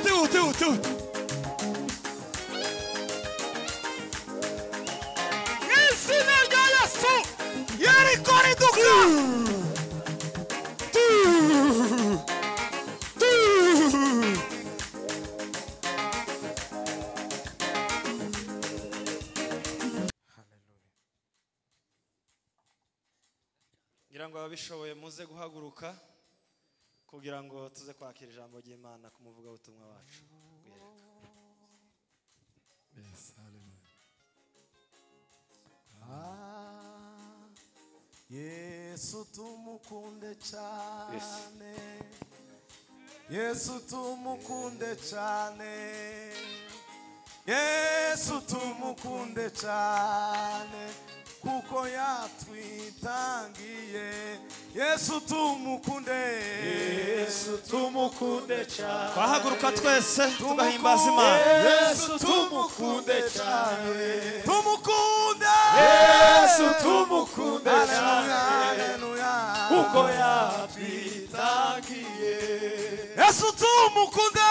Ihute, ihute, ihute, ihute. Mw'izina rya Yesu, Yeriko riduka. Tu, tu. Ngira ngo ababishoboye muze guhaguruka kugira ngo tuze kwakira ijambo ry'Imana ku muvugabutumwa wacu. Yes, hallelujah. Ah, Yesu tumukunde cyane, Yesu tumukunde cyane, Yesu tumukunde cyane, kuko yatwitangiye. Yesu tumukunde, Yesu tumukunde cyane, Twahaguruka twese tugahimbaza Imana. Yesu tumukunde cyane, tumukunde, Yesu tumukunde Haleluya, cyane, haleluya, kuko yatwitangiye. Yesu tumukunde,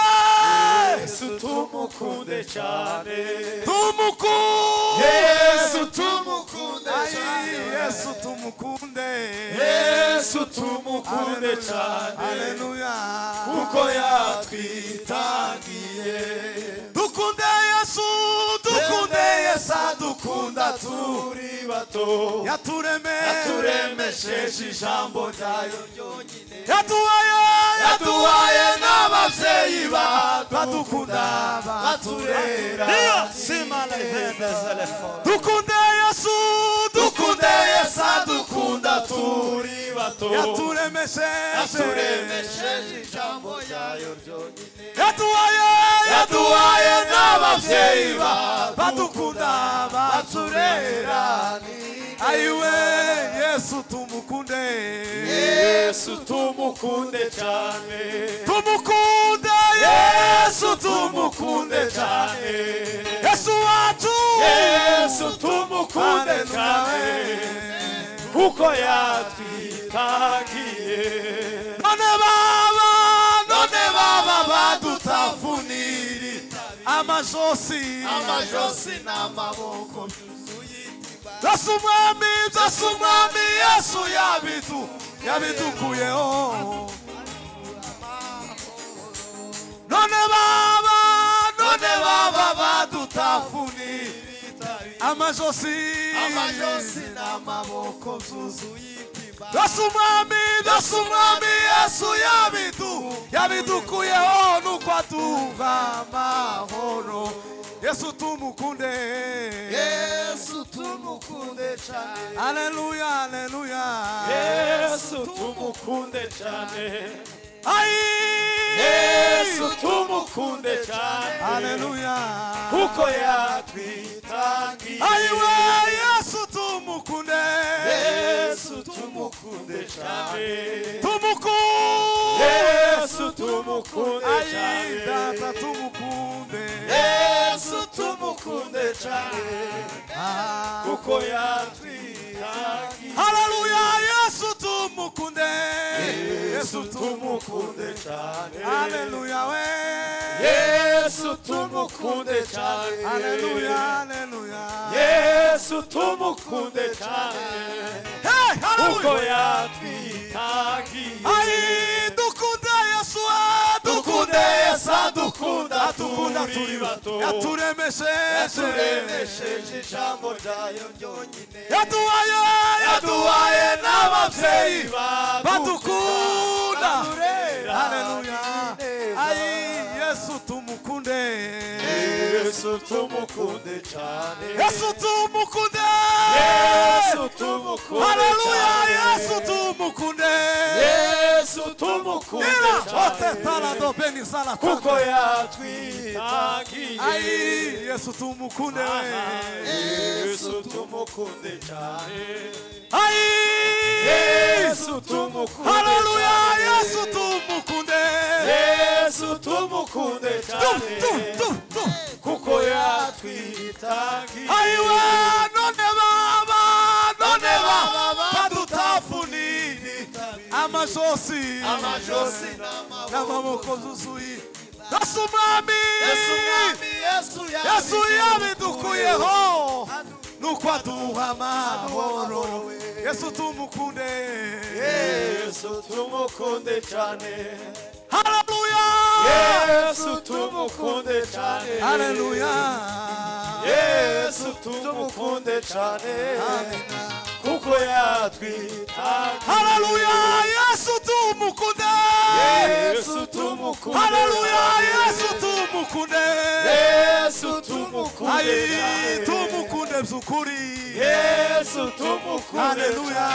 Yesu tumukunde cyane, tumukunde, Yesu tumukunde Ai, cyane, Yesu tumukunde, Yesu tumukunde cyane, haleluya, kuko yatwitangiye. Dukunde Yesu, dukunde Yesu adukunda turi bato, yaturemesheje ijambo ryayo ryonyine, yaduhaye, yaduhaye n'ababyeyi badukunda baturera. Dio simala ivendezele fo. Dukunde Yesu, Dukunde Yesu adukunda turi bato, yaturemesheje ijambo ryayo ryonyine, yaduhaye, yaduhaye n'ababyeyi badukunda baturera. Ayiwe, Yesu tumukunde, Yesu tumukunde cyane, tumukunde, Yesu tumukunde cyane, Yesu wacu, Yesu tumukunde cyane, kuko yatwitangiye. None baba, none baba badutafuniri amajosi, Amajosi n'amaboko byuzuye itiba. Yesu mwami, Yesu mwami, Yesu yabidukuyeho. None baba, none baba badutafuniri amajosi, Amajosi n'amaboko byuzuye itiba. Yesu mwami, Yesu mwami, Yesu yabidukuyeho nuko aduha amahoro. Yesu tumukunde, Yesu tumukunde cyane, haleluya, haleluya, Yesu tumukunde cyane, ai, Yesu tumukunde cyane, haleluya, kuko yatwitangiye. Ayiwe, Yesu tumukunde, Yesu tumukunde cyane, tumukunde, Yesu tumukunde ai, cyane, data tumukunde, Yesu tumukunde cyane, Ah. kuko yatwitangiye. Haleluya, Yesu tumukunde, Yesu tumukunde cyane, haleluya we, Yesu tumukunde cyane, haleluya, haleluya, Yesu tumukunde cyane, hey, kuko haleluya, yatwitangiye. ai, dukunde Yesu, Dukunde Yesu adukunda adukunda turi bato, yaturemesheje yaturemesheje ijambo ryayo ryonyine, yaduhaye, yaduhaye n'ababyeyi badukunda, baturera. haleluya, ai, Yesu tumukunde, Yesu tumukunde cyane, Yesu tumukunde, Yesu tumukunde haleluya, cyane, Yesu tumukunde, Yesu tumukunde ila cyane, ote talado benisala kuko yatwitangiye. ai, Yesu tumukunde, Yesu tumukunde cyane, ai, Yesu tumukunde haleluya, cyane, Yesu tumukunde, Yesu tumukunde tu cyane, tu tu tu, kuko yatwitangiye. ayiwe, none baba, none baba badutafuniri amajosi, Amajosi n'amaboko zuzuye. Yesu mwami, Yesu yabidukuyeho nuko aduha amahoro. Yesu tumukunde, Yesu tumukunde cyane. Haleluya, Yesu tumukunde cyane. Haleluya, Yesu tumukunde cyane, kuko yatwitaga. Haleluya, Yesu tumukunde, Yesu tumukunde. Haleluya, Yesu tumukunde, Yesu tumukunde, ayi tumukunde by'ukuri. Yesu tumukunde. Haleluya,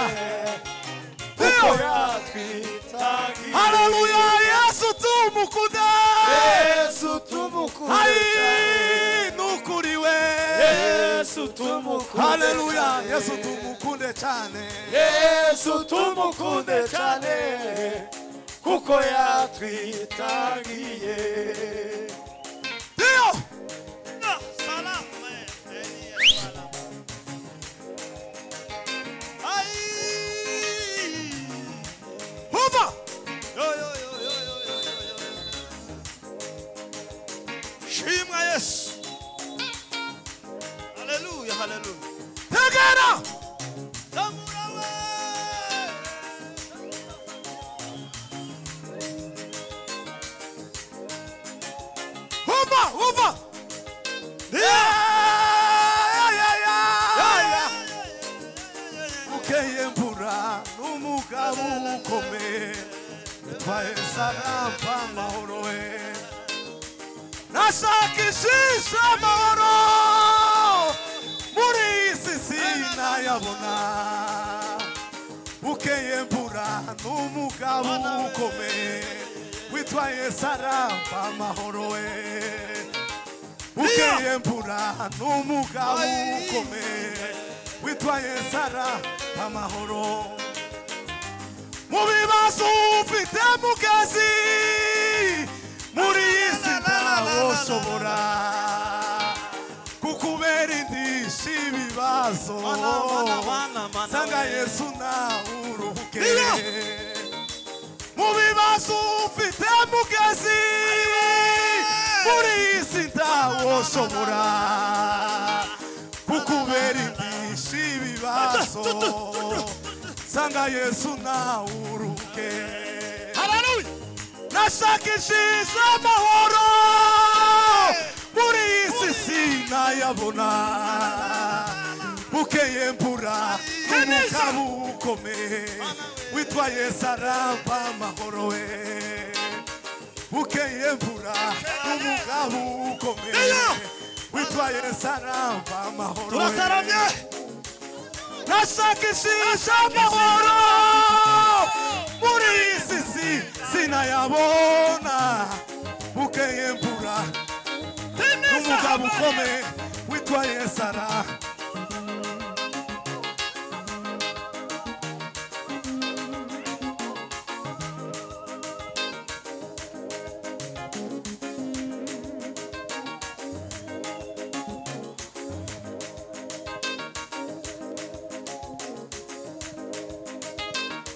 kuko yatwitaga. Haleluya, Yesu tumukunde, Yesu tumukunde, ayi nukuri we. Yesu tumukunde. Haleluya, Yesu tumukunde cyane, Yesu tumukunde cyane, kuko yatwitangiye. Dio Salam. Ai. Huva. Yo yo yo yo yo yo yo. Shimwa Yesu. Haleluya, haleluya. Tegera. Tamurawe. Huva, huva. Ukeye mbura n'umugabo ukomeye witwaye Saramba amahoro we. Nashakishije amahoro muri iyi si sinayabona. Ukeye mbura n'umugabo ukomeye witwaye Saramba amahoro we. Ukeye mbura n'umugabo ukomeye witwaye Saramba amahoro. Mu bibazo ufite mugezi muri iyi si ntawoshobora kukubera indishyi ibibazo. Sanga Yesu nawe uruhuke. Mu bibazo ufite mugezi muri iyi si ntawoshobora kukubera indishyi ibibazo. Sanga Yesu nawe uruhuke. Haleluya. Nashakishije amahoro muri iyi si sinayabona. Bukeye mbura n'umugabo ukomeye witwaye Saramba amahoro we. Bukeye mbura n'umugabo ukomeye witwaye Saramba amahoro we. Turataramye. Nashakishije amahoro muri iyi si sinayabona. Bukeye mbura n'umugabo ukomeye witwaye Sara.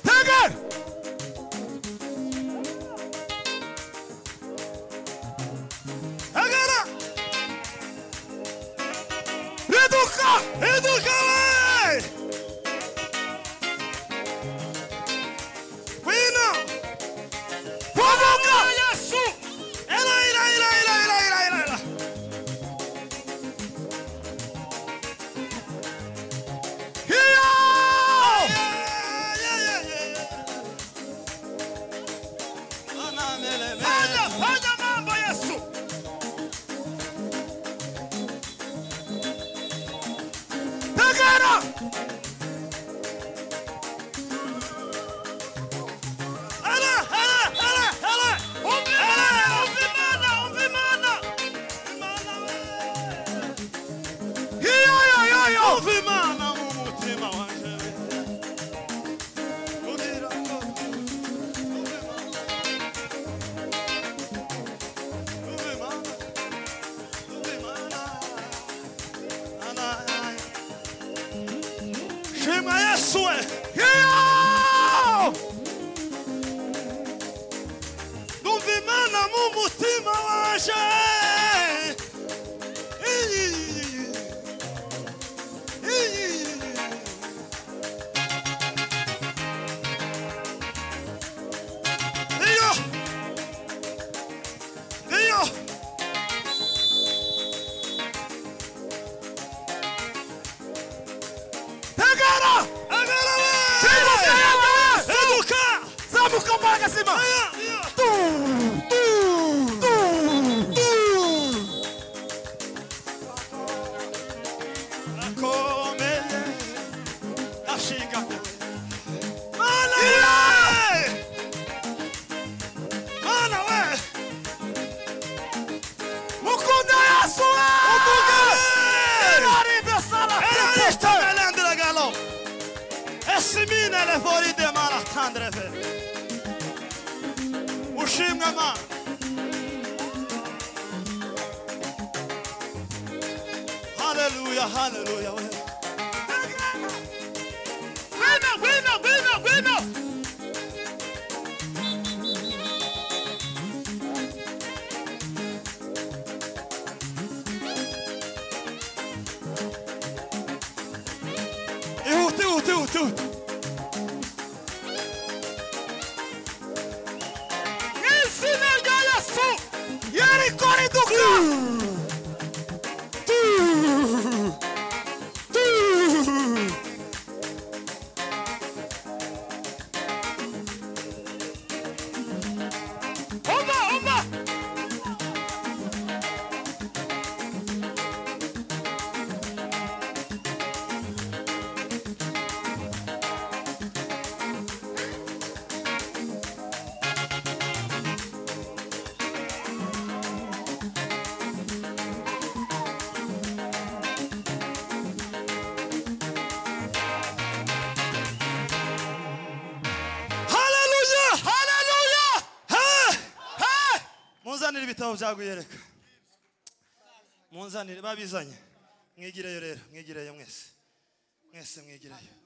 Teger! Agara. Reduka! Eduka we. Wino. Vuga! Yesu. Ela ila ila ila ila ila ila. Hiyo! Fanya, fanya mambo Yesu. Tegera! Ala, ala, ala, ala. Umva Imana, umva Imana. Imana we. Hiyo yo yo yo! Umva Imana mu mutima wanje. Kugira ngo umva Imana. Umva Imana. Umva Imana. Ana, ana. Shima Yesu we. Hiyo! Numva Imana mu mutima wanjye. Ndaje. Iyo. Iyo. Tegera! Agara we! Zamuka! Zamuka mbaraga z'Imana! Tu! Tu! Tu! Tu! Rakomeye ashinga Mana we! Mana we! Mukunda Yesu we! Erari besara! Erari Esimine le foride maratandrefe. Ushimwe Mana. Hallelujah, hallelujah. Wina, wina, wina, wina. Ihut, ihut, ihut, ihut. Izina rya Yesu! Yeriko riduka! Tu! Tu! Umva, umva! Hallelujah! Hallelujah! Hey! Hey! Munzanire ibitabo byaguyereka. Munzanire babizanye. Mwigireyo rero, mwigireyo mwese. Mwese mwigireyo.